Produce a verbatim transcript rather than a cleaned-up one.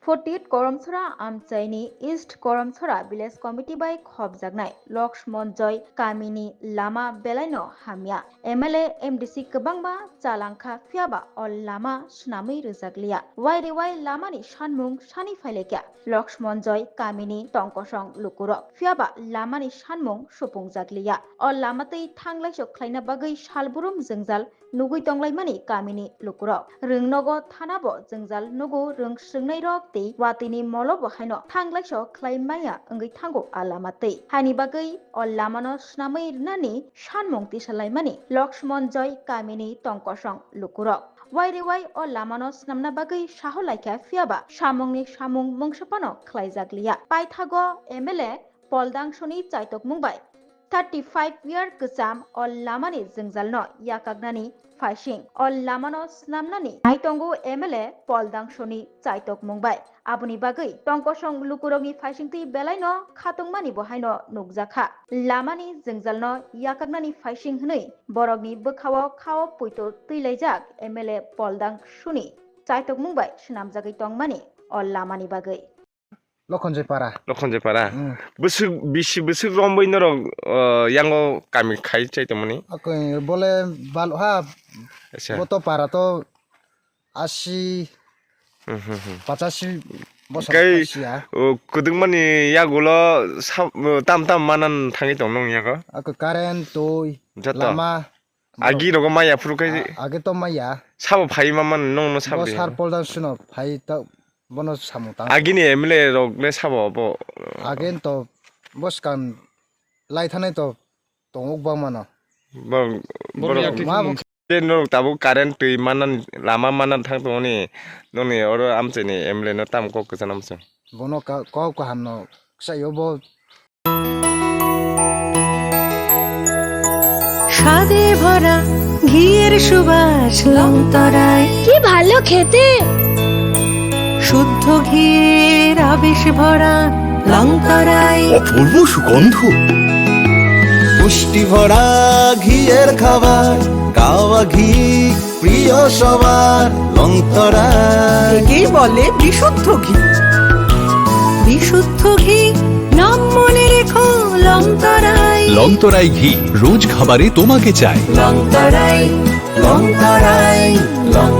Forty-eight Koromsora amchaini East Koromsora Village Committee bai khopjaknai Lakshman Joy kamini lama belaino hamya. M L A, M D C kwbangma chalangkha, phiyaba o lama swnamwi rwjakliya. Wairewai lamani sanmung sani phailaikha Lakshman Joy kamini tongkosong lukurok. Phiyaba lamani sanmung supungjakliya. O lama twi thanglaiso khlaina bagwi salbrum jwngjal nugwi tonglaimani kamini lukurok. Rwngnogo thanabo jwngjal nugo, rwng swrwngnairok tei watwini molobo haino thanglaiso khlai maya wngwi thango a lama twi. Haini bagwi o lamano swnamwi rwnani sanmung tisalaimani Lakshman Joy kamini tongkosong lukurok. Wairewai o lamano swnamna bagwi saho laikha, phiyaba samungni samung mungsa phano khlaijakliya. Paithago M L A Poldangsoni chaitokmung bai thirty-five year kwcham o lamani jwngjalno yakaknani phaising, o lamano snamnani naitongo M L A Poldangsoni chaitokmung bai. Aboni bagwi tongkosong lukurokni phaisingtwi belaino khatungmani bo haino nukjakha. Lamani jwngjalno yakaknani phaising hwnwi borokni bwkhao khao puito twilaijak M L A Poldangsoni chaitokmung bai swnamjagwi tongmani o lamani bagwi. Lokhonjoi para. Lokhonjoi para. Hmm. Bwswk bisi bwswk romboi norok, uh, yango kami khai chai tongmani? Akoi bole bal ha. Acha. Boto para to asi, hmm, hmm, hmm, pachasi bosor. Kai, asia. Uh, kudungmani yagulo sa-, uh, tam tam manan thangwi tong nung yago? Ako current, twi, joto. Lama. Agi rogo maya phuru kai. A-, age to maya. Sabo phai maman nong no sabo. Bo sar Poldangsino phai ta bono samung tang. Agini M L A rok le sabo bo. Age to boskan lai thanai to tongok bang mano. Bo, borok ma bo. Te norok tabuk current twi manan lama manan thang tongoni noni oro amchini M L A no tam kok kwchanam se. Bono ka-, kok kaham no ksayo bo. স্বাদে ভরা ঘিয়ের সুবাস লংতরায়। কি ভালো খেতে! শুদ্ধ ঘিয়ের আবেশ ভরা লংতরায়। অপূর্ব সুগন্ধ। পুষ্টি ভরা ঘিয়ের খাবার, গাওয়া ঘি প্রিয় সবার, লংতরায়। একেই বলে বিশুদ্ধ ঘি। বিশুদ্ধ ঘি, নাম মনে রেখো, লংতরায়। লংতরায় ঘি, রোজ খাবারে তোমাকে চাই। লংতরায়, লংতরায়, লং